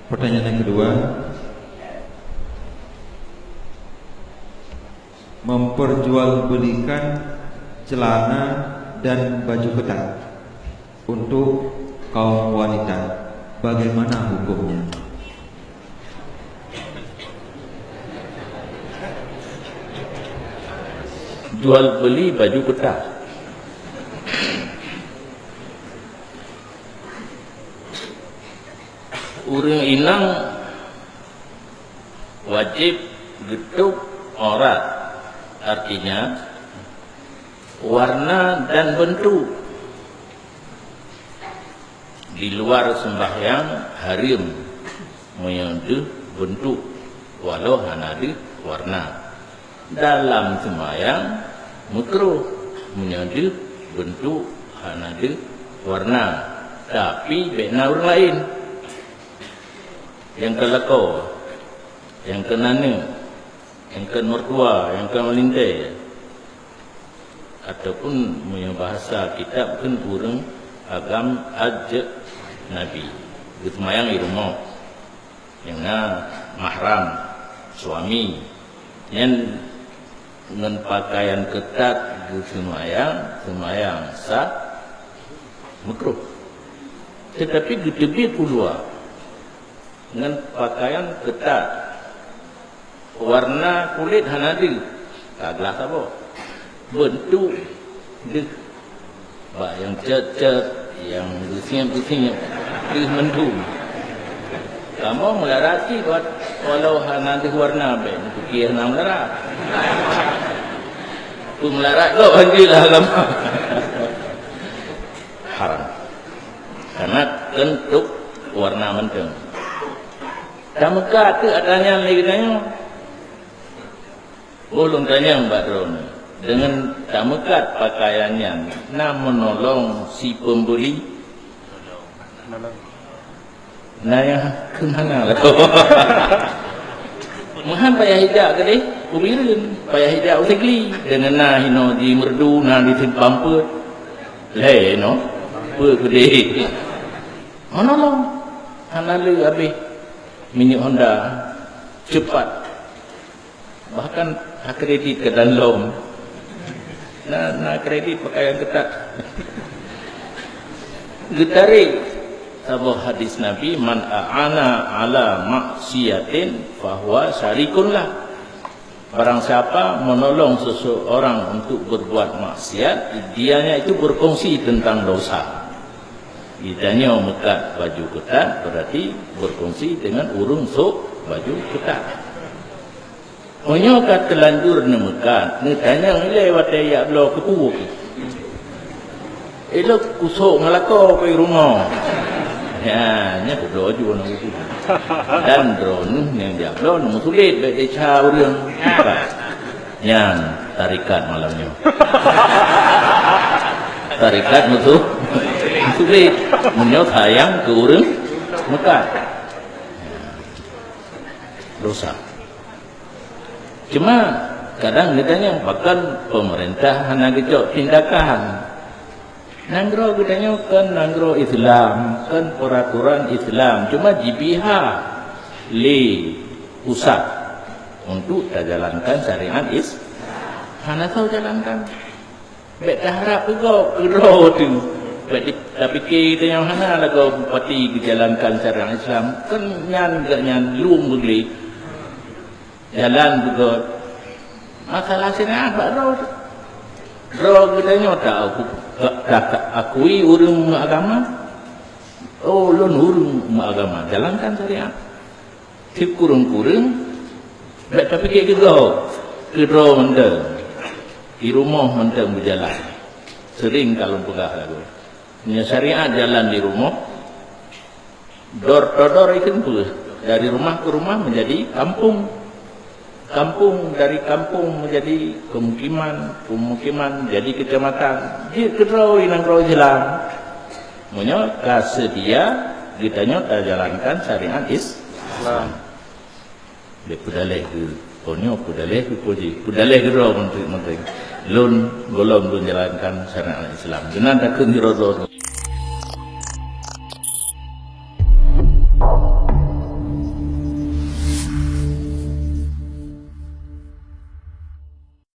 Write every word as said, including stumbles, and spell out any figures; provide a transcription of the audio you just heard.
Pertanyaan yang kedua, memperjualbelikan celana dan baju ketat untuk kaum wanita, bagaimana hukumnya? Jual beli baju ketat. Ureuëng inong wajéb geutôb aurat, artinya warna dan bentuk. Di luar seumbahyang hareuem meunyoe deuh bentuk, walau hana deuh warna. Dalam seumbahyang meukruh meunyoe deuh bentuk hana deuh warna, tapi bék na ureuëng laén. Nyang keu lakoe, nyang keu aneuk, nyang keu meutuah, nyang keu meulintée. Ataupun meunyoe bahasa kitab kheun ureuëng agam ajnabi, geuseumayang di rumoh, nyang na mahram, suami, nyan ngon pakaian keutat geuseumayang, seumayang sah, meukruh. Teutapi geuteubiet u luwa ngon pakaian keutat, warna kulét hana deuh, ka glah saboh. Beuntuk deuh, bak nyang cot-cot, nyang geusiep-geusiep, deuh mandum. Kamoe meularat cit, walau hana deuh warna, bék neupiké hana meularat. Peue meularat gob hanjeuet lah agama. Haram. Karena keutuk warna mantong. Tameukat teuk atra nyan lé geutanyoe. Boh lôn tanyong bak droeneuh, deungon tameukat pakaian nyan na meunolong si peumbeuli? Na nyang kheun hana lakoe. Meuhan payah ijak keudeh u Bireuen, payah ijak u Sigli, deungon na hinoe jimeureudu, na jiseut pampeuet. Lhée nyoe, peue keudeh? Meunolong, hana le habéh minyeuk honda, ceupat. Bahkan akredit keu danlom. Na, na kredit pakaian keutat. Geutarek saboh hadis Nabi, "Man a'ana ala maksiatin fahuwa syarikun lah." Barang siapa menolong seseorang untuk berbuat maksiat, dianya itu berkongsi tentang dosa. Geutanyoe meukat baju keutat berarti berkongsi dengan ureuëng sôk baju keutat. Meunyoe ka teulanjur neumeukat, neutanyong ilée watée jak bloe keupeue. Ilok kusok ngon lakoe keu rumoh. Ya, nya keudroe ju na udu. Dan droeneuh nyang jak bloe neumeusulet bék desya ureuëng. Nyan tarikat malam nyoe. Tarikat musuh sulet. Meunyoe sayang keu ureuëng meukat. Dosa. Cuma kadang geutanyoe bahkan pemerintah hana geucok tindakan. Nanggroe geutanyoe kan nanggroe Islam, kan peraturan Islam, cuma jipiha lé pusat untuk tajalankan syariat Is-, hana soe jalankan. Bék taharap keu gob, keu droe teuh. Bék di-, tapike geutanyoe hana lagoe bupati geujalankan syariat Islam, kan nyan geuh nyan lom beugléh. Jalan beugöt. Masalah syariat bak droe. Droe geutanyoe ta-, ta-, ta-, akui ureuëng meuagama. Oh, lôn ureuëng meuagama, jalankan syariat. Sikureueng-kureueng, bék tapike keu gob, keu droe mantong. Di rumoh mantong beujalan. Sering ka lôn peugah lagoe. Nyoe syariat jalan di rumoh, door to door ikheun peue? Dari rumah ke rumah menjadi kampung. Kampung, dari kampung menjadi pemukiman, pemukiman jadi kecamatan. Jeuet keudroe nanggroe Islam. Meunyoe ka seudia, geutanyoe tajalankan syariat Is-, Islam. Lé peudaleh keu, oh nyoe peudaleh keu puji. Peudaleh keu droe menteri-menteri. Lôn, gohlom lôn jalankan syariat Islam. Geunan takheun hirozo.